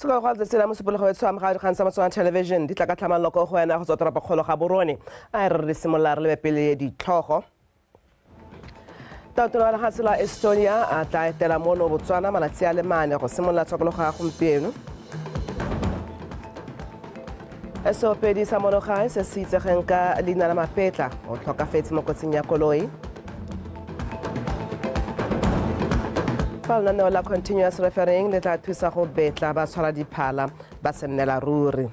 Sekao ga letsatsi la Mosupologo e tshwam ga dikgang tsa Motswana Television di tla ka tlhamallo ko go wena go tswa toropokgolo ga Borone. A re re simolola re lebe pele ditlhogo. Tautona wa lefatshe la Estonia a tla etela mono Botswana malatsi a le mane go simolola tshokologo ya gompieno. Seopedi sa mono gae se se itsegeng ka leina la Mapetla o tlhokafetse mo kotsing ya koloi. Fa lenaneo la continuous refereeing le tla thusa go betla ba tshwara diphala ba se nnela ruri.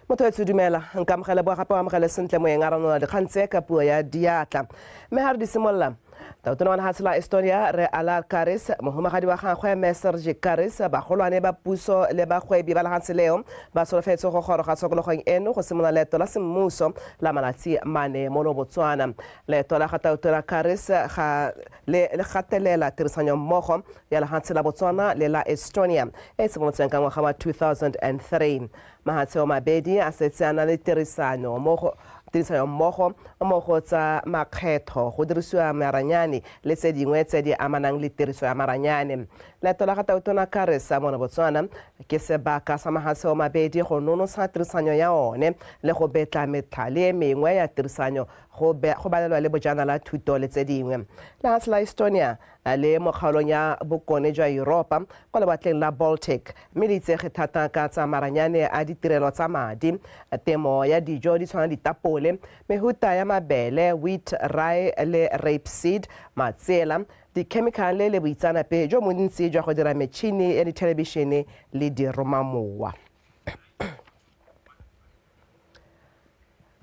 Motho etsho dumela, nkamogele boa gape o amogele sentle moeng a ranola dikgang tse ka puo ya diatla. Mme ga re di simolola, Tautona wa lehatshe la Estonia Rre Alar Karis, mohumagadi wa gagwe Mme Sergi Karis, bagolwane ba puso le bagwebi ba lehatshe leo ba solofetse go goroga tshokologong eno go simolola leeto la semmuso la malatsi mane mono Botswana. Leeto la ga Tautona Karis ga le le gatelela tirisanyommogo ya lehatshe la Botswana le la Estonia e e simolotseng ka ngwaga wa 2003. Mahatshe o mabedi a setse a na le tirisano mo go tirisanyo mmogo mo go tsa makgetho, go dirisiwa maranyane le tse dingwe tse di amanang le tiriso ya maranyane. Leeto la ga Tautona Karis mono Botswana ke sebaka sa mahatshe o mabedi go nonotsha tirisanyo ya one le go betla metlhale e mengwe ya tirisanyo go balelwa le bojanala, thuto le tse dingwe. Lehatshe la Estonia le mo kgaolong ya bokone jwa Yuropa kwa lewatleng la Baltic mme le itsege thata ka tsa maranyane a ditirelo tsa madi, temo ya dijo di tshwana ditapole, mehuta ya mabele, wheat, rye le rapeseed, matsela, dikhemikhale le boitseanape jo bontsi jwa go dira metšhini ya dithelebishene le diromamowa.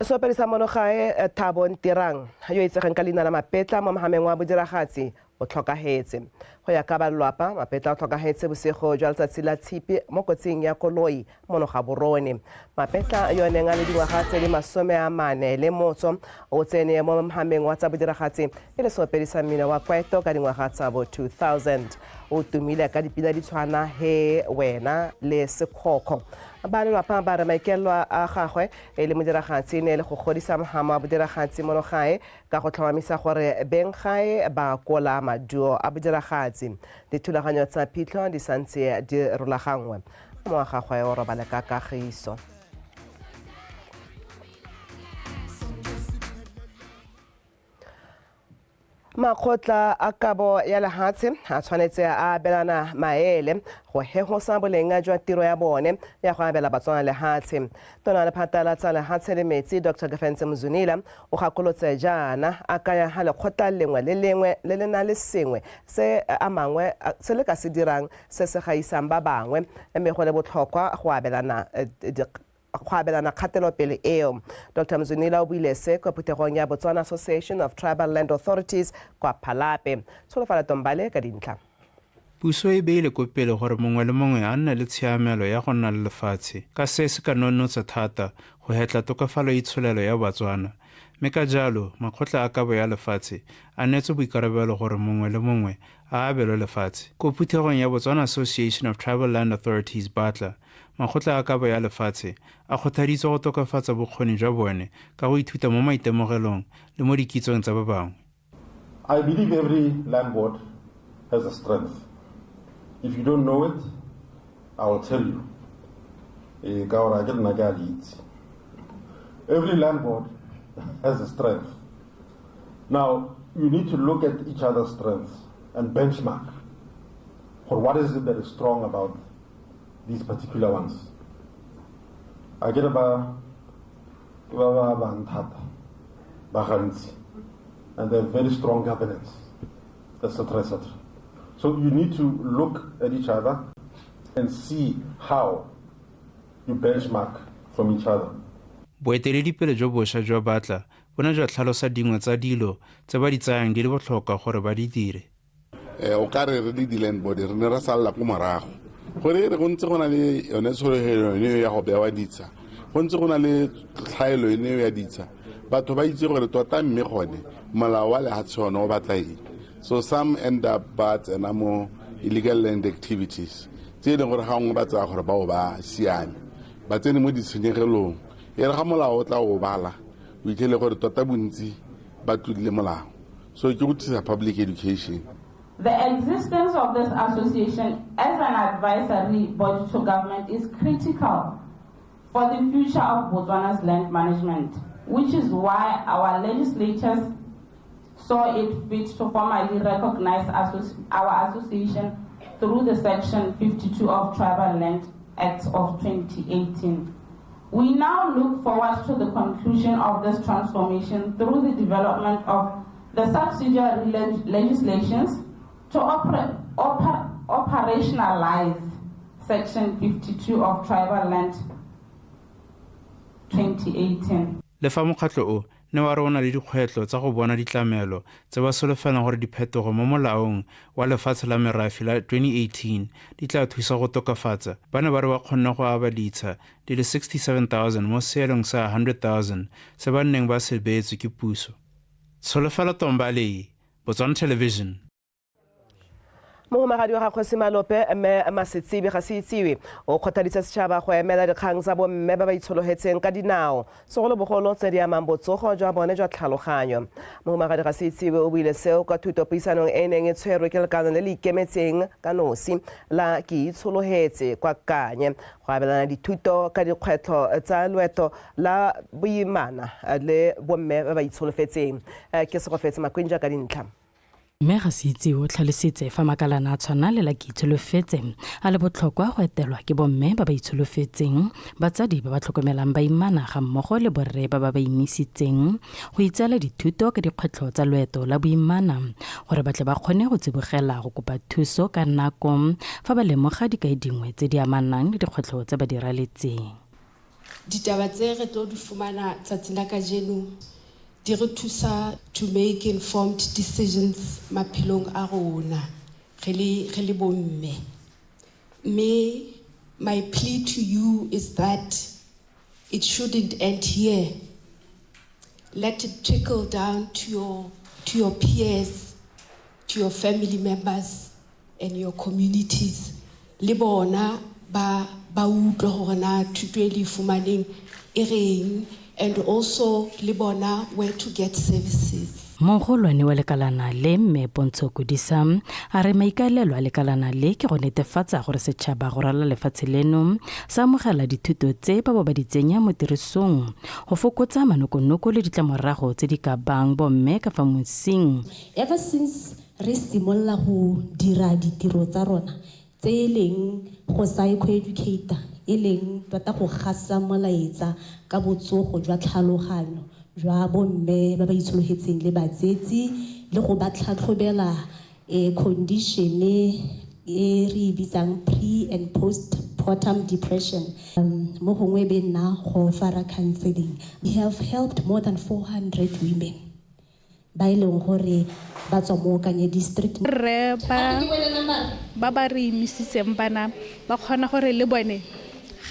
Seopedi sa mono gae Thabo Ntirang yo itsegeng ka leina la Mapetla mo mohameng wa bodiragatsi o tlhokahetse. Go ya ka ba lelwapa, Mapetla o tlhokahetse bosigo jwa letsatsi la Tshipi mo kotsing ya koloi mono Gaborone. Mapetla yo neng a le dingwaga tse di 45 o tsene mo mohameng wa tsa bodiragatsi e le seopedi sa mmino wa kwaito ka dingwaga tsa bo 2000. O tumile ka dipina di tshwana He Wena le Sekhokho. Ba lelwapa ba re maikaelelo a gagwe e le modiragatsi e ne e le go godisa mohama wa bodiragatsi mono gae ka go tlhomamisa gore beng gae ba kola maduo a bodiragatsi. Dithulaganyo tsa phitlho di santse di rulaganngwe. Mo wa gagwe o robale ka kagiso. Makgotla a kabo ya lehatshe a tshwanetse a abelana maele go hegosa boleng jwa tiro ya bone ya go abela Batswana lehatshe. Tona wa lephata la tsa lehatshe le metsi Dr Kefentse Mzwinila o gakolotse jaana a kaya ha lekgotla lengwe le lengwe le le na le sengwe se a mangwe se le ka se dirang se se gaisang ba bangwe mme go le botlhokwa go abelana go abelana kgatelopele eo. Dr Mzwinila o buile se kwa phuthegong ya Botswana Association of Tribal Land Authorities kwa Phalape. Tsholofelo Tombale ka dintlha. Puso e beile ko pele gore mongwe le mongwe a nne le tshiamelo ya go nna le lefatshe, ka se se ka nonotsa thata go hetla tokafalo itsholelo ya Batswana, mme ka jalo makgotla a kabo ya lefatshe a neetswe boikarabelo gore mongwe le mongwe a abelwe lefatshe. Ko phuthegong ya Botswana Association of Tribal Land Authorities, BATLA, Makgotla a kabo ya lefatshe a kgothaditswe go tokafatsa bokgoni jwa bone ka go ithuta mo maitemogelong le mo dikitsong tsa ba bangwe. I believe every land board has a strength. If you don't know it, I will tell you. Eh, ka gore ke nna ke a le itse. Every land board has a strength. Now, you need to look at each other's strengths and benchmark for what is it that is strong about these particular ones. A ke re ba ke ba ba bang thata ba gantsi and they have very strong governance, etc., etc. So you need to look at each other and see how you benchmark from each other. Boeteledipele jo bosha jwa Batla bo ne jwa tlhalosa dingwe tsa dilo tse ba di tsayang di le botlhokwa gore ba di dire. O ka re re le di-land board re ne ra salela ko morago gore re go ntse go na le yone tshologelo yone ya go bewa ditsha, go ntse go na le tlhaelo yone ya ditsha, batho ba itse gore tota mme gone molao wa lehatshe one o batla eng. So some end up ba tsena mo illegal land activities tse e leng gore ga nngwe ba tsaya gore bao ba siame, ba tsene mo ditshenyegelong, e re ga molao o tla o bala o itlhele gore tota bontsi ba tlodile molao. So ke go tlisa public education. The existence of this association as an advisory body to government is critical for the future of Botswana's land management, which is why our legislators saw it fit to formally recognize our association through the Section 52 of Tribal Land Act of 2018. We now look forward to the conclusion of this transformation through the development of the subsidiary legislations to operationalize Section 52 of Tribal Land 2018. Le fa mokgatlho o ne wa re o na le dikgwetlho tsa go bona ditlamelo tse ba solofelang gore diphetogo mo molaong wa lefatshe la merafe la 2018 di tla thusa go tokafatsa, ba ne ba re ba kgonne go aba ditsha di le 67,000 mo seelong sa 100,000 se ba nneng ba se beetswe ke puso. Tsholofelo Tombalei, Botswana Television. Mohumagadi wa ga Kgosi Malope, Mme Masetsibi ga se itsiwe, o kgothaditse setšhaba go emela dikgang tsa bomme ba ba itshologetseng ka dinao, segolobogolo tse di amang botsogo jwa bone jwa tlhaloganyo. Mohumagadi ga se itsiwe o buile seo kwa thutopuisanong e e neng e tshwerwe ke lekano le le ikemetseng ka nosi la Ke Itshologetse kwa Kanye go abelana dithuto ka dikgwetlho tsa loeto la boimana le bomme ba ba itsholofetseng. Ke Segofetse Makwinja ka dintlha. Mme Gaseitsewe o tlhalositse fa makalana a tshwana le la Ke Itsholofetse a le botlhokwa go etelwa ke bomme ba ba itsholofetseng, batsadi ba ba tlhokomelang baimana ga mmogo le borre ba ba ba imisitseng go itseela dithuto ka dikgwetlho tsa loeto la boimana gore ba tle ba kgone go tsibogela go kopa thuso ka nako fa ba lemoga dikai dingwe tse di amanang le dikgwetlho tse ba di raletseng. Ditaba tse re tlo di fumana tsatsing la kajeno di re thusa to make informed decisions maphelong a rona re le re le bomme. Mme my plea to you is that it shouldn't end here. Let it trickle down to your to your peers, to your family members and your communities. Le bona ba ba utlwe gore na thuto e le e fumaneng e reng and also le bona where to get services. Mogolwane wa lekalana le, Mme Pontsho Kodisa, a re maikaelelo a lekalana le ke go netefatsa gore setšhaba go ralala lefatshe leno se amogela dithuto tse ba bo ba di tsenya mo tirisong go fokotsa manokonoko le ditlamorago tse di ka bang bomme ka fa mosing. Ever since re simolola go dira ditiro tsa rona tse e leng go psychoeducate-a, e leng tota go gasa molaetsa ka botsogo jwa tlhaloganyo jwa bomme ba ba itshologetseng le batsetsi le go ba tlhatlhobela condition e re e bitsang pre and postpartum depression, mo gongwe e be nna go ofara counseling. We have helped more than 400 women ba e leng gore ba tswa mo Kanye District. Rre ba ba ba re imisitseng bana ba kgona gore le bone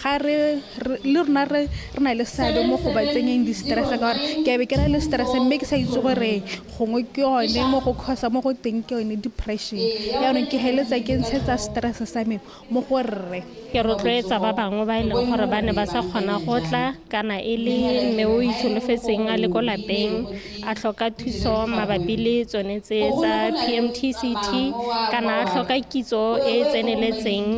ga re le rona re re na le seabe mo go ba tsenyeng di-stress ka gore ke be ke na le stress mme ke sa itse gore gongwe ke yone mo go cause mo go teng ke yone depression, jaanong ke heletsa ke ntshetsa stress sa me mo go rre. Ke rotloetsa ba bangwe ba e leng gore ba ne ba sa kgona go tla kana e le mme o itsholofetseng a le ko lapeng a tlhoka thuso mabapi le tsone tse tsa PMTCT kana a tlhoka kitso e e tseneletseng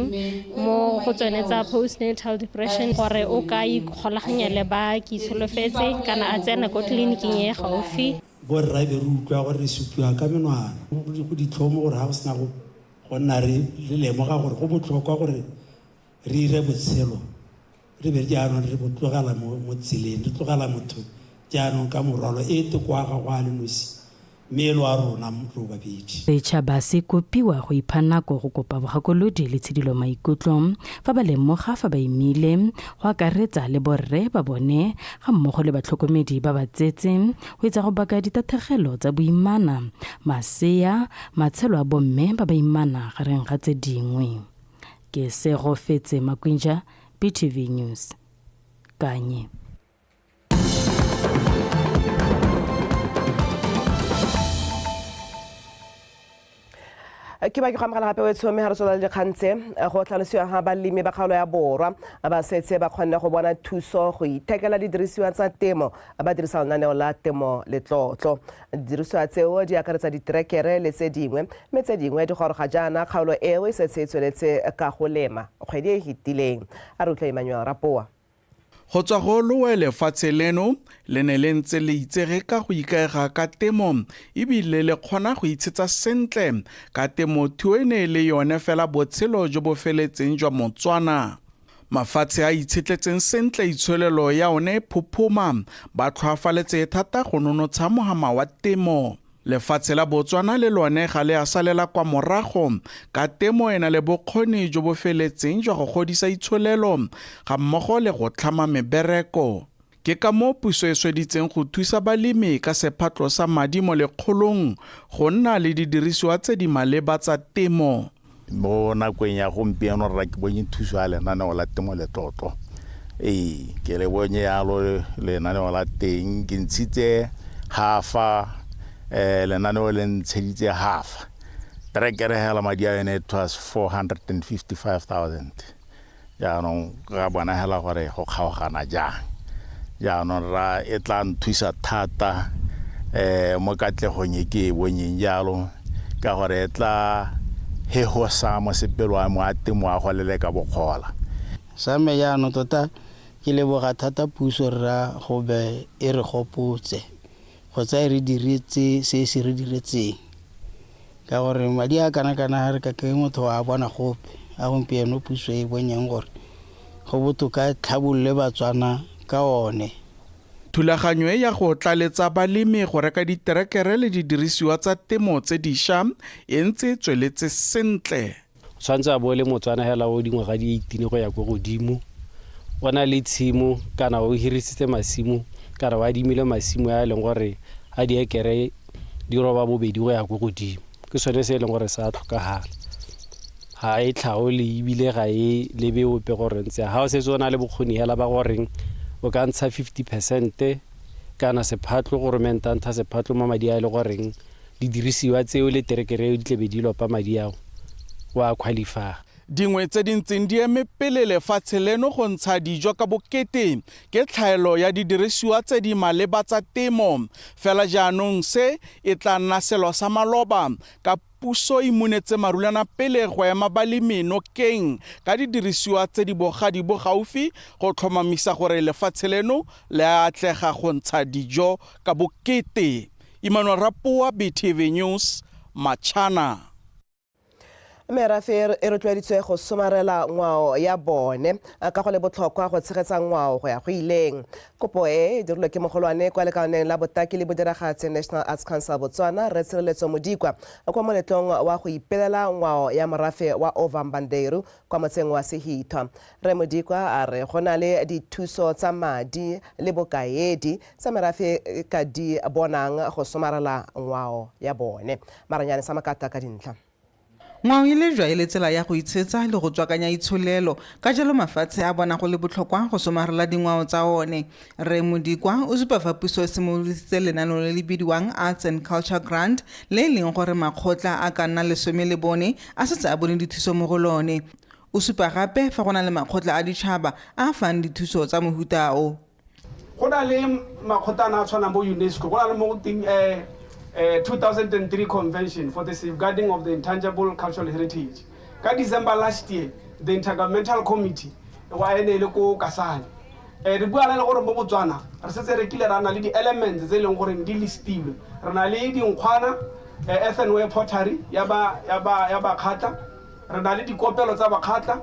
mo go tsone tsa postnatal depression gore o ka ikgolaganya le ba Ke Itsholofetse kana a tsena ko tleliniking e gaufi. Borra e be re utlwa gore re supiwa ka menwana go ditlhomo gore ga go sena go go nna re lemoga gore go botlhokwa gore re ire botshelo re be jaanong re bo tlogela mo tseleng, re tlogela motho jaanong ka morwalo e te kwa ga go a le nosi mme e le wa rona ro babedi. Setšhaba se kopiwa go ipha nako go kopa bogakolodi le tshidilo maikutlo fa ba lemoga fa ba imile, go akaretsa le borre ba bone ga mmogo le batlhokomedi ba ba tsetse, go etsa go baka ditathegelo tsa boimana, masea, matshelo a bomme ba baimana gareng ga tse dingwe. Ke Segofetse Makwinja, BTV News, Kanye. Ke ba ke go amogela gape wetsho, mme ga re tswela le dikgang tse go tlhalosiwa ga balemi ba kgaolo ya Borwa ba setse ba kgonne go bona thuso go ithekela didirisiwa tsa temo ba dirisa lenaneo la Temo Letlotlo. Didirisiwa tseo di akaretsa diterekere le tse dingwe, mme tse dingwe di goroga jaana kgaolo eo e setse e tsweletse ka go lema kgwedi e e fetileng. A re utlwe Emmanuel Rapoa. Go tswa go lowe lefatshe leno le ne le ntse le itsege ka go ikaega ka temo ebile le kgona go itshetsa sentle ka temothuo e ne e le yone fela botshelo jo bo feletseng jwa Motswana. Mafatshe a itshetletseng sentle itsholelo ya one e phophoma, ba tlhoafaletse thata go nonotsha mohama wa temo. Lefatshe la Botswana le lone ga le a salela kwa morago ka temo e na le bokgoni jo bo feletseng jwa go godisa itsholelo ga mmogo le go tlhama mebereko. Ke ka moo puso e sweditseng go thusa balemi ka sephatlo sa madi mo lekgolong go nna le didirisiwa tse di maleba tsa temo. Mo nakong ya gompieno rra ke bonye thuso ya lenaneo la Temo Letlotlo. Ee, ke le bonye yalo lenaneo la teng, ke ntshitse hafa, lenaneo le ntsheditse hafa. Terekere hela madi a yone it was 455,000. Jaanong ra bona hela gore go kgaogana jang. Jaanong ra e tla nthusa thata um mo katlegong e ke e bonyeng jalo, ka gore e tla hehosa mosepelo wa me wa temo wa go leleka bokgola. Sa me jaanong tota ke leboga thata puso rra go be e re gopotse kgotsa e re diretse se e se re diretseng. Ka gore madi a kana kana ga re ka ke motho wa bona gope, a gompieno puso e bonyeng gore go botoka e tlhabolole Batswana ka one. Thulaganyo e ya go tlaletsa balemi go reka diterekere le didirisiwa tsa temo tse disha e ntse e tsweletse sentle. O tshwanetse a bo e le Motswana hela o dingwaga di 18 go ya ko godimo, o na le tshimo kana o hirisitse masimo kana o adimile masimo a e leng gore a diekere di roba bobedi go ya ko godimo. Ke sone se e leng gore sa tlhokagala. Ga e tlhaole ebile ga e lebe ope gore ntse ga o setse o na le bokgoni hela ba goreng o ka ntsha 50 percent kana sephatlo goromente a ntsha sephatlo mo madi a e le goreng Didirisiwa tseo le terekere eo di tlebe di lopa madi ao, o a qualify. Dingwe tse di ntseng di eme pele lefatshe leno go ntsha dijo ka bokete ke tlhaelo ya didirisiwa tse di maleba tsa temo. Fela jaanong se e tla nna selo sa maloba ka puso e munetse marulana pele go ema balemi nokeng ka didirisiwa tse di bogadi bo gaufi go tlhomamisa gore lefatshe leno le a atlega go ntsha dijo ka bokete. Emmanuel Rapoa, BTV News, Machana. Merafe e rotloeditswe go somarela ngwao ya bone ka go le botlhokwa go tshegetsa ngwao go ya go ileng. Kopo e e dirilwe ke mogolwane kwa lekaoneng la botaki le bodiragatsi National Arts Council Botswana, Rre Tshireletso Modikwa, kwa moletlong wa go ipelela ngwao ya morafe wa Ovambanderu kwa motseng wa Sehithwa. Rre Modikwa a re go na le dithuso tsa madi le bokaedi tsa merafe e ka di bonang go somarela ngwao ya bone. Maranyane sa Makata ka dintlha. Ngwao e lejwa e le tsela ya go itshetsa le go tswakanya itsholelo, ka jalo mafatshe a bona go le botlhokwa go somarela dingwao tsa one. Rre Modikwa o supa fa puso e simolodisitse lenaneo le le bidiwang Arts and Culture Grant le e leng gore makgotla a ka nna 14 a setse a bone dithuso mo go lone. O supa gape fa go na le makgotla a ditšhaba a a fang dithuso tsa mohuta o. Go na le makgotlana a tshwanang bo UNESCO, go na le mo go teng 2003 Convention for the Safeguarding of the Intangible Cultural Heritage. Ka December last year, the Intergovernmental Committee wa ene e le ko Kasane. Re bua le gore mo Botswana re setse re kile ra na le di-elements tse e leng gore di listilwe. Re na le dinkgwana, earthenware pottery ya ba ya ba ya Bakgatla, re na le dikopelo tsa Bakgatla,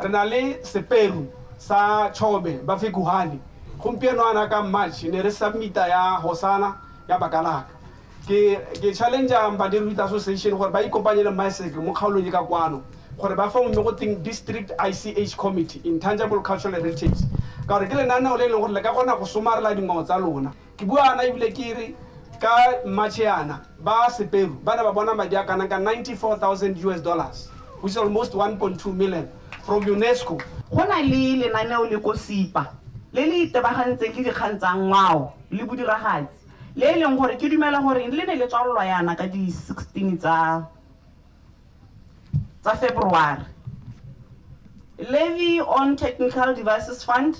re na le seperu sa Chobe ba Fekuhane. Gompieno ana ka March ne re submita ya Hosana ya Bakalaka. Ke ke challenge-a Mbadiri Youth Association gore ba ikopanye le MISEC mo kgaolong e ka kwano gore ba forme go teng District ICH Committee, Intangible Cultural Heritage, ka gore ke lenaneo le e leng gore le ka kgona go somarela dingwao tsa lona. Ke bua yana ebile ke re ka March yana ba Seperu ba ne ba bona madi a kanang ka 94,000 US dollars, which is almost 1.2 million from UNESCO. Go na le lenaneo le ko SIPA le le itebagantseng le dikgang tsa ngwao le bodiragatsi, le e leng gore ke dumela gore le ne le tswalelwa yana ka di 16 tsa. tsa February. Levy on Technical Devices Fund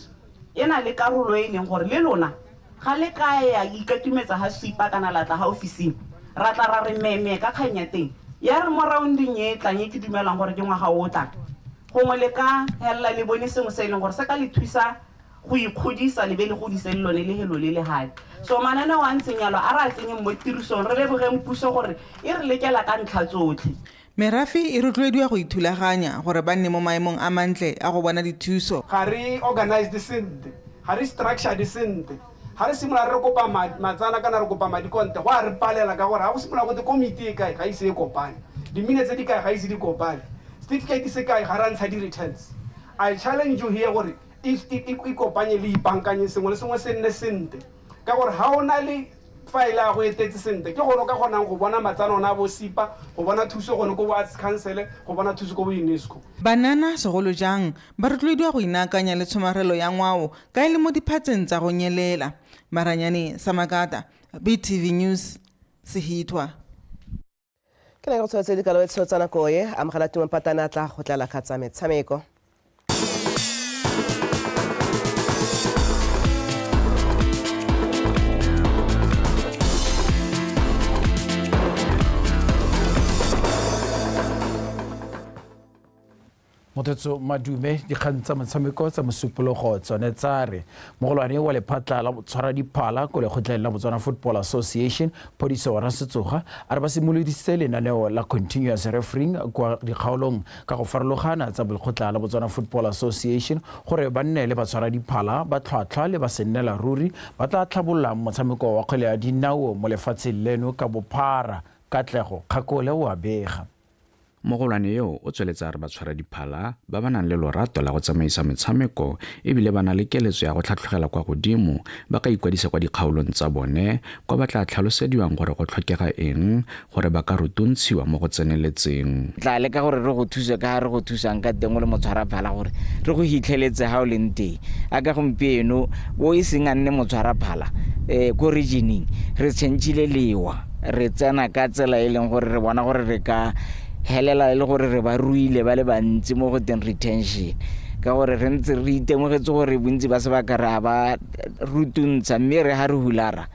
e na le karolo e leng gore le lona ga le ka ya ikatumetsa ga supa kana la tla ga ofising ra tla ra re meme ka kgang ya teng ya re mo rounding e tlang e ke dumelang gore ke ngwaga o tlang gongwe le ka helela le bone sengwe se e leng gore se ka le thusa go ikgodisa le be le godise le lone lehelo le legae. So mananeo a ntseng yalo a re a tsenyeng mo tirisong re lebogeng puso gore e re lekela ka ntlha tsotlhe. Merafe e rotloediwa go ithulaganya gore ba nne mo maemong a mantle a go bona dithuso. Ga re organised sentle, ga re structured sentle. Ga re simolola re kopa matsana kana re kopa madi konte, go a re palela ka gore ga go simolola gote komiti e kae ga ise e kopane, di-minutes di kae ga ise di kopane, certificate se kae ga re a ntsha di-returns. I challenge you here gore ikopanye le ipankanye sengwe le sengwe se nne sentle ka gore ga o na le file ya go etetse sentle ke gone o ka kgonang go bona matsana ona a bo SIPA, go bona thuso gone ko bo Arts Council, go bona thuso ko bo UNESCO. Banana segolo jang ba rotloediwa go inaakanya le tshomarelo ya ngwao ka e le mo diphatseng tsa go nyelela. Maranyane Samakata, BTV News, Sehithwa. Ke ne ke go tshwanetse dikalo e tsa nako e amogela Tumo Mpatane a tla go tlela ka tsa metshameko. Mothetso Madume, dikgang tsa motshameko tsa mosupologo tsone tsa re mogolwane wa lephatla la tshwara diphala ko lekgotleng la Botswana Football Association Phodiso Rasetsoga a re ba simolodisitse lenaneo la continuous refereeing kwa dikgaolong ka go farologana tsa lekgotla la Botswana Football Association gore ba nne le batshwara diphala ba tlhwatlhwa le ba sennela ruri ba tla tlhabololang motshameko wa kgwele ya dinao mo lefatsheng leno ka bophara. Katlego Kgakole o a bega. Mogolwane yo o tsweletse a re batshwaradiphala ba ba nang le lorato la go tsamaisa metshameko e bile ba na le keletso ya go tlhatlhogela kwa godimo ba ka ikwadisa kwa dikgaolong tsa bone kwa ba tla tlhalosediwang gore go tlhokega eng gore ba ka rutuntshiwa mo go tseneletseng. Tla leka gore re go thuse ka ga re go thusang ka teng o le motshwaraphala gore re go hitlheletse ga o leng teng. A ka gompieno o e seng a nne motshwaraphala ko regioneng re tšhentšhile lewa. Re tsena ka tsela e leng gore re bona gore re ka helela e le gore re ba ruile ba le bantsi mo go teng retention ka gore re ntse re itemogetse gore bontsi ba sebaka re a ba rutuntsha mme re ga re hulara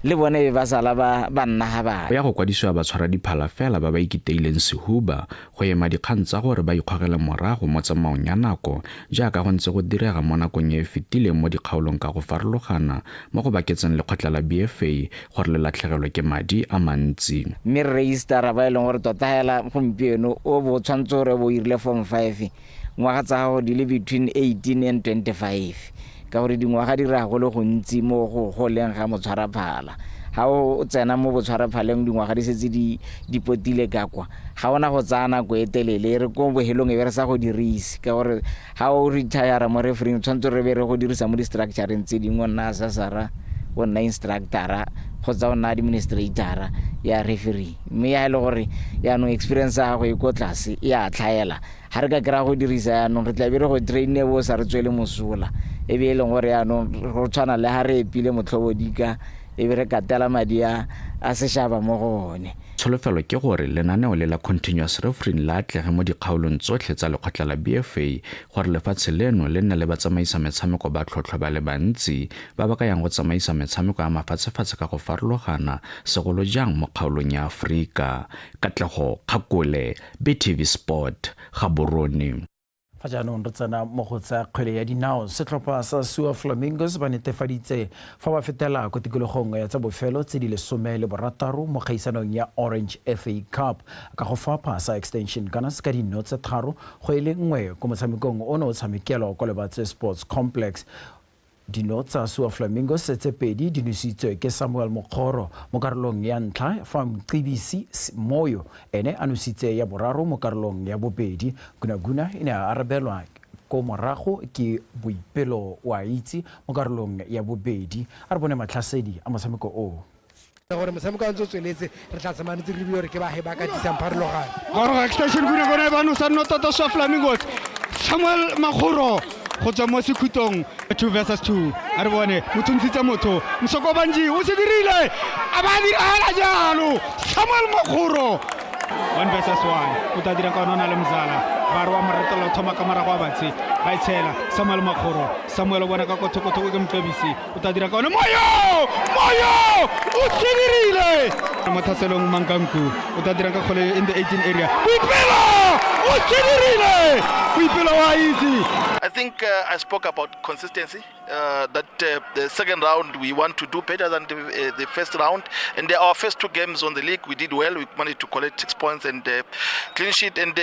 le bone be ba sala ba ba nna ga ba Go ya go kwadisiwa batshwaradiphala fela ba ba ikiteileng sehuba go ema dikgang tsa gore ba ikgogele morago mo tsamaong ya nako jaaka go ntse go direga mo nakong e e fetileng mo dikgaolong ka go farologana mo go baketseng lekgotla la BFA gore le latlhegelwe ke madi a mantsi. Mme re register-a ba e leng gore tota hela gompieno o bo o tshwanetse gore o bo o irile form 5 ngwaga tsa gago di le between 18 and 25 ka gore dingwaga di raya go le gontsi mo go goleng ga motshwaraphala. Ga o tsena mo botshwaraphaleng dingwaga di setse di di potile ka kwa ga ona go tsaya nako e telele e re ko bohelong e be re sa go dirise ka gore ga o retire mo refereeing tshwanetse re be re go dirisa mo di-structureng tse dingwe o nna assessora o nna instructora kgotsa o nna administratora ya referee mme ya e le gore yaanong experience ya gago e ko tlase e a tlhaela ga re ka kry-a go dirisa yaanong re tla be re go traine bo sa re tswele mosola e be e leng gore yaanong go tshwana le ga re epile motlhobodika e be re katela madi a a sešaba mo go one. Tsholofelo ke gore lenaneo le la Continuous Refereeing le atlege mo dikgaolong tsotlhe tsa lekgotla la BFA gore lefatshe leno le nne le batsamaisa metshameko ba tlhotlhwa ba le bantsi ba ba ka yang go tsamaisa metshameko ya mafatshefatshe ka go farologana segolo jang mo kgaolong ya Aforika. Katlego Kgakole, BTV Sport, Gaborone. Fa jaanong re tsena mo go tsa kgwele ya dinao, setlhopha sa Sua Flamingos ba netefaditse fa ba fetela ko tikologong ya tsa bofelo tse di 16 mo kgaisanong ya Orange FA Cup ka go fapha sa Extension Gunners ka dino tse 3-1 ko motshamekong o ne o tshamekelwa kwa Lobatse Sports Complex. Dino tsa Sua Flamingos tse pedi di nositswe ke Samuel Mokgoro mo karolong ya ntlha fa Mcebisi Moyo ene a nositse ya boraro mo karolong ya bobedi. Gunaguna e ne a arabelwa ko morago ke Boipelo Oaitse mo karolong ya bobedi. A re bone matlhasedi a motshameko oo. Gore motshameko a ntse o tsweletse re tla tsamaya ntse re lebile gore ke bahe ba ka tsisang pharologano. Goroga Extension Gune gone ba nosa nno tota swa Flamingos Samuel Magoro go tswa mo sekhutong 2 versus 2 a re bone motho ntshitse motho Msoko Banji o se dirile a ba diragala jalo Samuel Magoro. One versus one. O tla dira ka ona o na le Mzala. Ba re wa moretolo thoma ka morago wa batshe. Ba e tshela. Samuel Makgoro. Samuel o bona ka ko thoko thoko ke Mtlobisi. O tla dira ka ona. Moyo! Moyo! O se dirile! Mo tlhaselong Mankanku. O tla dira ka kgole in the 18 area. Boipelo! O se dirile! Boipelo wa itse. I think I spoke about consistency. That the second round we want to do better than the first round. And our first two games on the league we did well. We managed to collect 6 points and clean sheet. And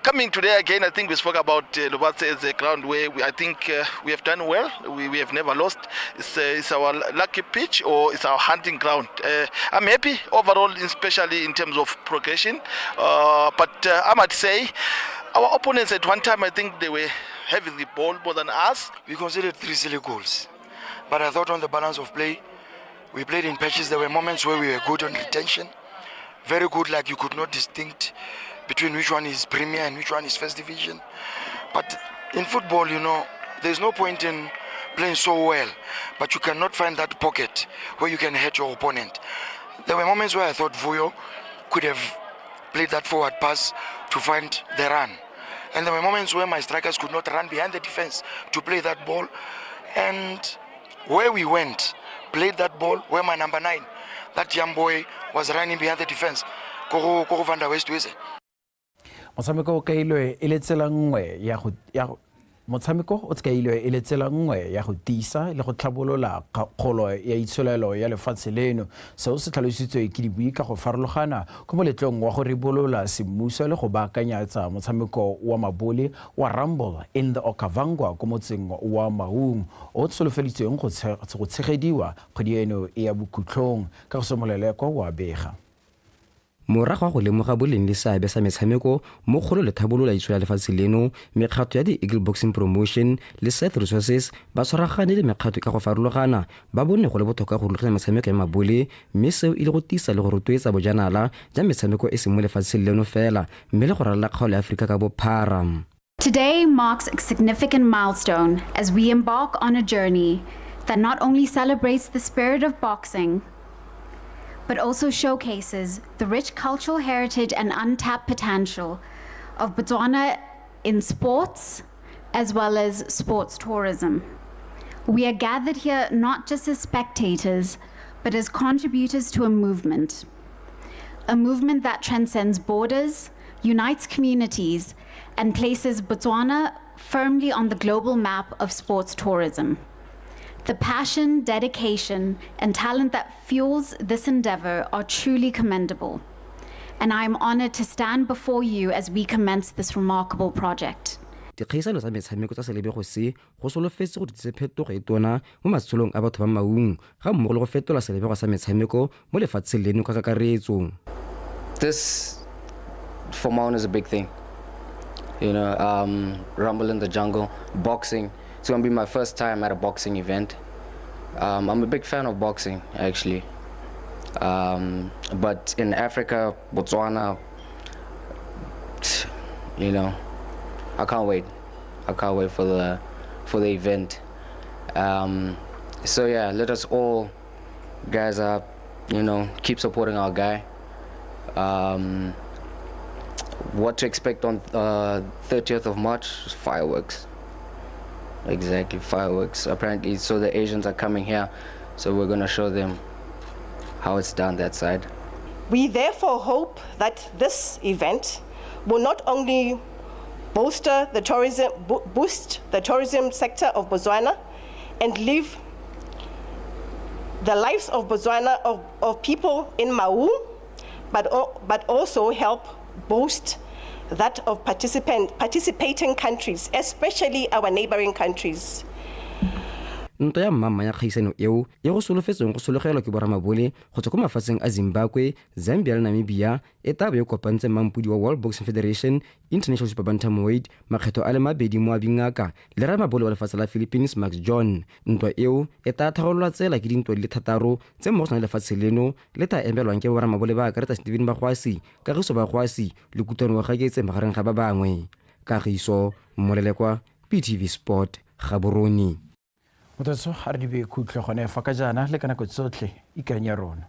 coming today again, I think we spoke about Lobatse as a ground where I think we have done well. We have never lost. It's our lucky pitch, or it's our hunting ground. I'm happy overall, especially in terms of progression. But I might say our opponents at one time, I think they were having the ball more than us. We conceded 3 silly goals, but I thought on the balance of play, we played in patches. There were moments where we were good on retention, very good, like you could not distinct between which one is Premier and which one is First Division. But in football, there's no point in playing so well, but you cannot find that pocket where you can hurt your opponent. There were moments where I thought Vuyo could have played that forward pass to find the run. And there were moments where my strikers could not run behind the defense to play that ball. And where we went, played that ball, where my number 9, that young boy, was running behind the defense. Koro, Koro van der Westhuizen. Motshameko o kailwe e le tsela nngwe ya go, ya go, motshameko o kailwe e le tsela nngwe ya go tiisa le go tlhabolola kgolo ya itsholelo ya lefatshe leno. Seo se tlhalositswe ke dibui ka go farologana ko moletlong wa go ribolola semmuso le go baakanyetsa motshameko wa mabole wa Rumble in the Okavango ko motseng wa Maung, o tsholofeditsweng go tshegediwa kgwedi eno e ya bokhutlong. Ka go somoleleko wa bega. Morago ga go lemoga boleng le seabe sa metshameko mo kgolo le tlhabololo ya itsholelo ya lefatshe leno, mekgatlho ya di-Eagle Boxing Promotion le Seth Resources ba tshwaragane le mekgatlho ka go farologana, ba bone go le botlhokwa go rulaganya metshameko ya mabole, mme seo e le go tiisa le go rotloetsa bojanala ja metshameko e seng mo lefatsheng leno fela, mme le go ralala kgaolo ya Aforika ka bophara. Today marks a significant milestone as we embark on a journey that not only celebrates the spirit of boxing, but also showcases the rich cultural heritage and untapped potential of Botswana in sports, as well as sports tourism. We are gathered here not just as spectators, but as contributors to a movement. A movement that transcends borders, unites communities, and places Botswana firmly on the global map of sports tourism. The passion, dedication, and talent that fuels this endeavor are truly commendable. And I am honored to stand before you as we commence this remarkable project. Dikgaisano tsa metshameko tsa selebego se go solofetse go tlise phetogo e tona mo matshelong a batho ba Maung, ga mmogo le go fetola selebego sa metshameko mo lefatsheng leno ka kakaretso. This for Maun is a big thing. Rumble in the Jungle, boxing. It's going to be my first time at a boxing event. I'm a big fan of boxing, actually. But in Africa, Botswana, I can't wait. I can't wait for the event. Let us all, guys, keep supporting our guy. What to expect on 30th of March? Fireworks. Exactly, fireworks. Apparently, so the Asians are coming here, so we're going to show them how it's done that side. We therefore hope that this event will not only boost the tourism sector of Botswana and live the lives of Botswana, of people in Maun, but also help boost that of participating countries, especially our neighboring countries. Ntwa ya mmamma ya kgaisano eo e go solofetsweng go sologelwa ke boramabole go tswa ko mafatsheng a Zimbabwe, Zambia le Namibia e tla bo e kopantse mampodi wa World Boxing Federation International Super Bantamweight makgetho a le mabedi mo abingaka le ramabole wa lefatshe la Philippines Max John. Ntwa eo e tla tharololwa tsela ke dintwa di le thataro tse mmogo tsona lefatshe leno le tla emelwang ke boramabole ba akaretsa Steven Bagwasi, Kagiso Bagwasi le Kutlwano Gaketse magareng ga ba bangwe. Kagiso Mmolelekwa, BTV Sport, Gaborone. Motho a re di be khutlo gone fa ka jaana le ka nako tsotlhe ikanya rona.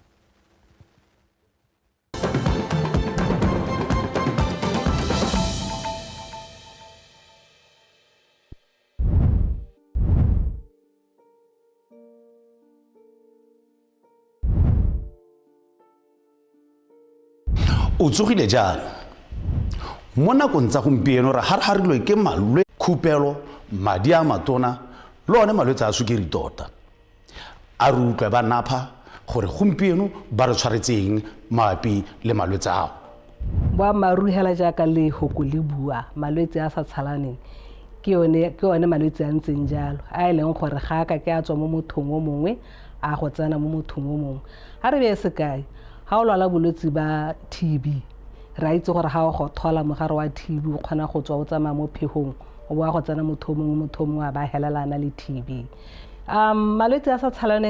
O tsogile jang? Mo nakong tsa gompieno re harharilwe ke malwe khupelo, madi a matona le one malwetse a sukiri tota. A re utlwe ba napha gore gompieno ba re tshwaretseng mabapi le malwetse ao. Boammaaruri hela jaaka lehoko le bua, malwetse a sa tshalaneng ke yone ke one malwetse a ntseng jalo a e leng gore ga a ka ke a tswa mo mothong o mongwe a go tsena mo mothong o mongwe. A re beye sekai, ga o lwala bolwetse ba TB, re a itse gore ga o gothola mogare wa TB o kgona go tswa o tsamaya mo phegong o boa go tsena motho o mongwe, motho o mongwe a ba helela a na le TB. Malwetse a sa tshalaneng